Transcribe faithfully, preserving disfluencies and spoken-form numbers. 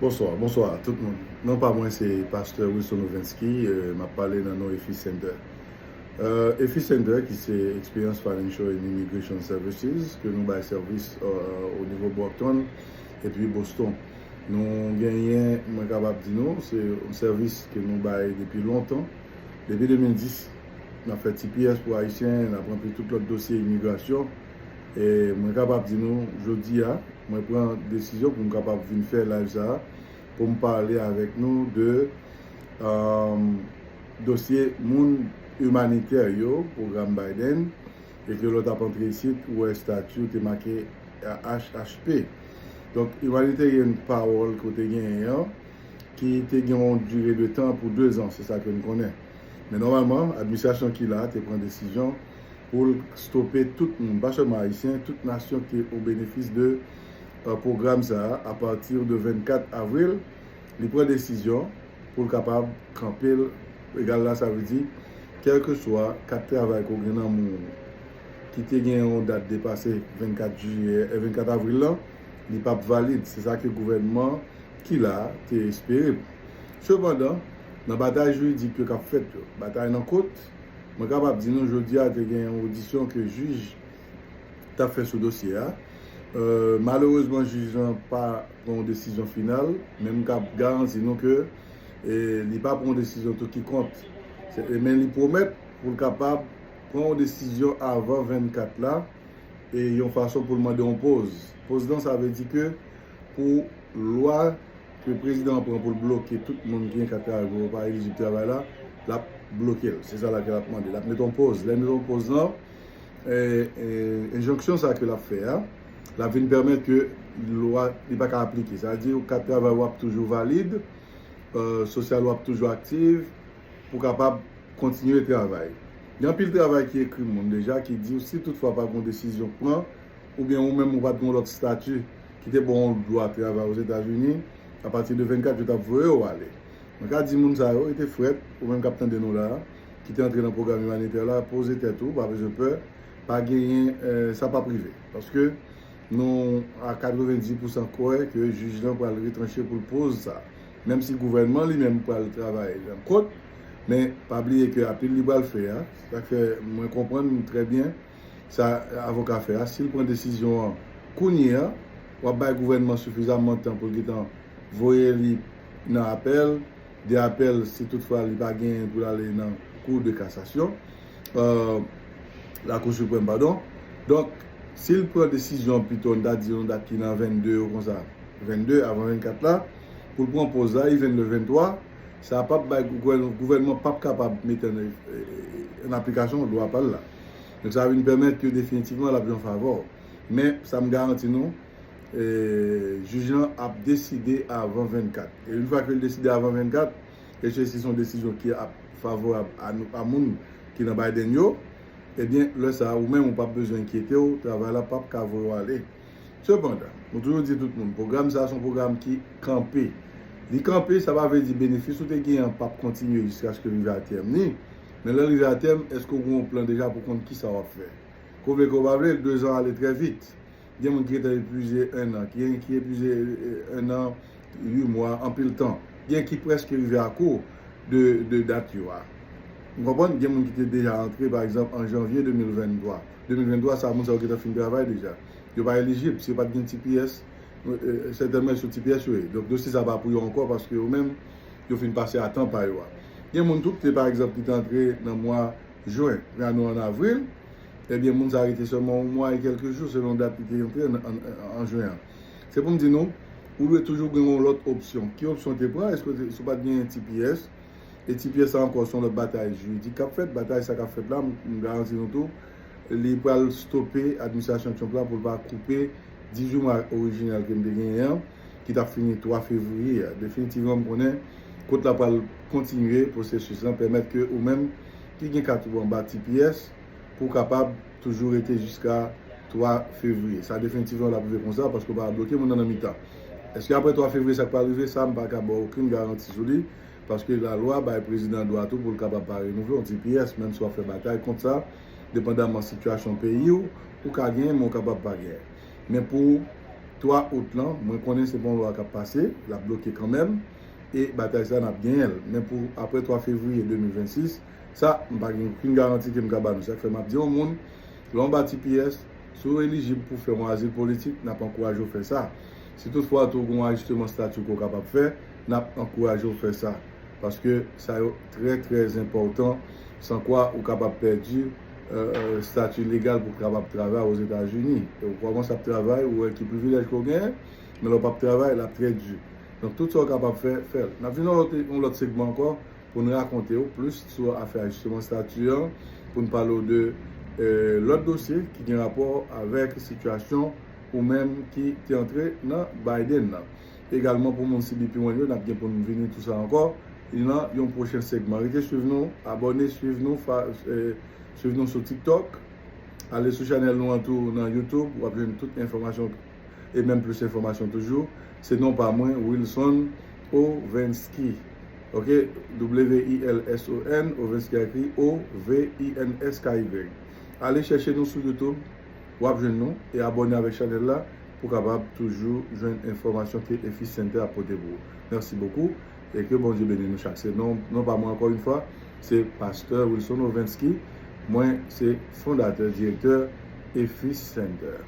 Bonswa, bonswa tout moun. Non pa mwen se Pastè Wilson Ovensky, euh, m ap pale nan non EFI Center. Euh, EFI Center ki se Experience Financial and Immigration Services, ke nou bay sèvis euh, o nivo Brockton epi Boston. Nou genyen, mwen kapab di nou, se yon sèvis ke nou bay depi lontan. Depi de mil dis, n ap fè T P S pou Ayisyen, n ap ranpli tout lòt dosye imigrasyon. E mwen kapab di nou, jodi a, mwen pran desizyon pou m kapab vin fè live sa a, pou m pale avèk nou de euh, dosye moun imanitè yo, pwogram Biden, e ke lè w t ap antre isit, ou wè estati w te make H H P. Donk, humanitarian parole ke w te genyen an, ki te gen yon dire de tan pou de zan, se sa ke m konnen. Men nòmalman, administrasyon ki la a te pran desizyon pou l stope tout moun, pa sèlman Ayisyen, tout nasyon ki te o benefis de euh, pwogram sa a, apati de vennkat avril, li pran desizyon pou l kapab kanpe l. Egal la, sa vle di, kèlkeswa kat travay ke w gen nan men w ki te gen yon dat depase vennkat jiyè, euh, vennkat avril lan, li p ap valid. Se sa ke gouvènman ki la a te espere. Sepandan, nan batay jiridik yo k ap fèt yo, batay nan kot, mwen kapab di nou, jodi a te gen yon odisyon ke jij t ap fè sou dosye a. Euh, malerezman, jij lan pa pran yon desizyon final, men m ka garanti nou ke e, li pa pran yon desizyon tou ki kont. Se- e, Men li pwomèt pou l kapab pran yon desizyon avan vennkat la, e yon fason pou l mande yon poz. Poz lan, sa vle di ke pou lwa ke prezidan an pran pou l bloke tout moun ki gen kat travay pou yo pa elijib travay la, l ap bloke l. Se sa la ke l ap mande. L ap mete yon poz. Lè l mete yon poz lan, e, e, enjonksyon sa ke l ap fè a, l ap vin pèmèt ke lwa li pa ka aplike. Sa vle di kat travay w ap toujou valid, euh, sosyal w ap toujou aktif, pou kapab kontinye travay. Gen anpil travay ki ekri moun deja ki di w si toutfwa pa gen yon desizyon k pran, oubyen ou menm ou pa t gen yon lòt estati ki te ba w yon dwa travay Ozetazini, apati de vennkat yo t ap voye w ale. Mwen ka di moun sa yo, rete frèt, ou menm k ap tande nou la a, ki te antre nan pwogram imanitè la, poze tèt ou, pa bezwen pè, pa genyen, euh, sa p ap rive. Paske nou a katrevenndis pousan kwè ke jij lan pral retranche pou l poz sa. Menm si gouvènman li menm pral travay nan kot, men pa bliye ke apil li pral fè a, sa k fè mwen konprann trè byen sa avoka fè a. Si l pran desizyon an kounye a, w ap bay gouvènman sifizamman tan pou l gentan voye li nan apèl, de apèl, si toutfwa li pa genyen pou l ale nan kou de kasasyon, euh, lakou siprèm, padon. Donk, si l pran desizyon pito, n ta di yon dat ki nan vennde yo konsa, vennde avan vennkat la, pou l pran poz la, even le venntwa, sa p ap bay gouvèn- gouvènman p ap kapab mete an, an aplikasyon lwa pa l la. Donk, sa vin pèmèt ke definitivman l ap jwe an favè w. Men, sa m garanti nou, e, jij lan ap deside avan vennkat. E yon fwa ke l deside avan vennkat, e se si se yon desizyon ki ap favorab a, nou- a moun ki nan Biden yo, ebyen, lè sa a, ou menm ou p ap bezwen enkyete w, travay la p ap ka voye w ale. Sepandan, mwen toujou di tout moun, pwogram sa a se yon pwogram ki kanpe. Li kanpe, sa pa vle di benefis ou te genyen an p ap kontinye jiskaske l rive a tèm ni. Men lè l rive a tèm, èske w gen yon plan deja pou konn kisa w ap fè? Ke w vle ke w pa vle, de zan ale trè vit. Gen moun ki gentan epuize en an, ki, ki epuize en an, uit mwa, anpil tan. Gen ki prèske rive a kou de, de dat yo a. Ou konprann? Gen moun ki te deja antre, pa egzanp, an janvye de mil venntwa. De mil venntwa, sa moun sa yo gentan fin travay deja. Yo pa elijib, si yo pa t gen T P S, sètènman se sou T P S yo ye. Donk, dosye sa pa pou yo ankò, paske yo menm, yo fin pase a tan pa yo a. Gen moun tou ki te, pa egzanp, ki te antre nan mwa jen, jan nou an avril, ebyen, moun sa rete sèlman yon mwa e kèlke jou selon dat li te antre an, an, an jen an. Se pou m di nou, ou dwe toujou gen yon lòt opsyon. Ki opsyon w te pran? Èske w te- si w pa t gen T P S, e T P S la ankò se yon lòt batay jiridik k ap fèt. Batay sa k ap fèt la, m, m garanti nou tou, li pral stope administrasyon Trump la pou l pa koupe dizuit mwa orijinal ke m te genyen an, ki t ap fini twa fevriye a. Definitivman, m konnen kot la pral kontinye pwosesis lan, pèmèt ke ou menm ki gen kat ou anba T P S, pou w kapab toujou rete jiska twa fevriye. Sa definitivman l ap rive konsa, paske w pa ka bloke moun nan nan mitan. Èske apre twa fevriye sa k pral rive? Sa, m pa ka ba w okenn garanti sou li, paske lalwa bay prezidan dwa tou pou l kapab pa renouvle yon T P S, menm si w ap fè batay kont sa, depandaman sitiyasyon peyi w, ou ka genyen, men w kapab pa genyen. Men pou twa out lan, mwen konnen se pa yon lwa k ap pase, l ap bloke kanmenm, e batay sa n ap genyen l. Men pou apre twa fevriye de mil vennsis, sa, m pa gen okenn garanti ke m ka ba nou. Sa k fè m ap di yon moun, lè w ba T P S, si w elijib pou fè yon azil politik, n ap ankouraje w fè sa. Si toutfwa tou gen yon ajisteman estati ke w kapab fè, n ap ankouraje w fè sa. Paske sa yo trè, trè enpòtan, san kwa ou kapab pèdi estati legal pou w kapab travay Ozetazini. E ou kòmanse ap travay, ou wè ki privilèj ke w genyen, men lè w p ap travay, l ap trè di. Donk, tout sa w kapab fè, fè l. N ap vin nan yon lòt, yon lòt segman ankò pou n rakonte w plis sou afè ajisteman estati an, pou n pale w de eh, lòt dosye ki gen rapò avèk sitiyasyon ou menm ki te antre nan Biden nan. Egalman pou moun C B P One yo, n ap gen pou n vini tou sa ankò nan yon pwochen segman. Rete swiv nou, abòne, swiv nou, fa, eh, swiv nou sou TikTok. Ale sou chanèl nou an tou nan YouTube, w ap jwenn tout enfòmasyon e menm plis enfòmasyon toujou. Se non pa mwen, Wilson Ovensky. Ok, W I L S O N, Ovensky ekri O V I N S K Y. Ale chèche nou sou YouTube, w ap jwenn nou e abòne avèk chanèl la pou kapab toujou jwenn enfòmasyon ke Efis Center ap pote pou ou. Mèsi bokou e ke Bondye beni nou chak. Se non, non pa mwen ankò yon fwa, se Pastè Wilson Ovensky. Mwen se fondatè, direktè Efis Center.